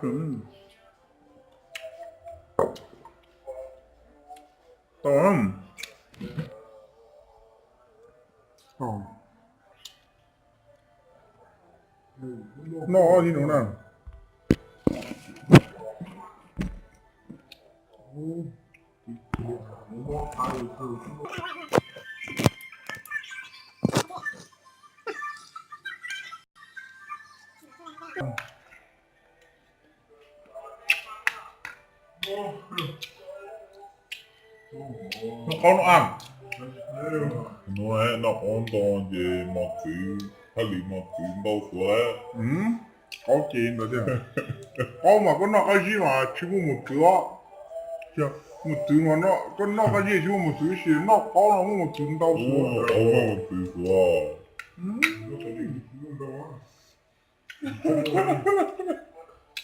Tau. Noj li no na. Noj qaub no a. Noj qaub ntau ces mos txwv, haj li mos txwv ntau suav lawm. Qaub ces ntawd tiag. Qaub mas koj noj qab zib mas tsis muaj mos txwv os. Mos txwv mas koj noj qab zib tsis muaj mos txwv, tab sis noj qaub no muaj mos txwv ntau suav. Qaub muaj mos txwv suav.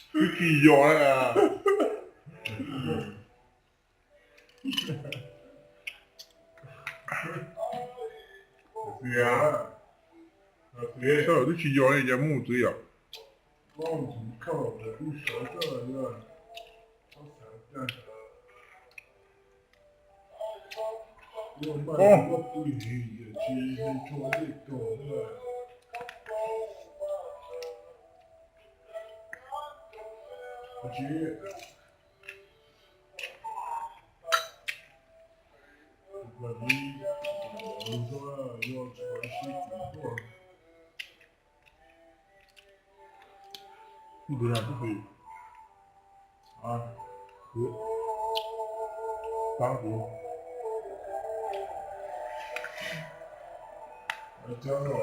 Twb tsis yog li. Twb tsis yog li, cas muaj mos txwv yom? Ntu na tub pis. Pab kuv. Koj tuag kiag no.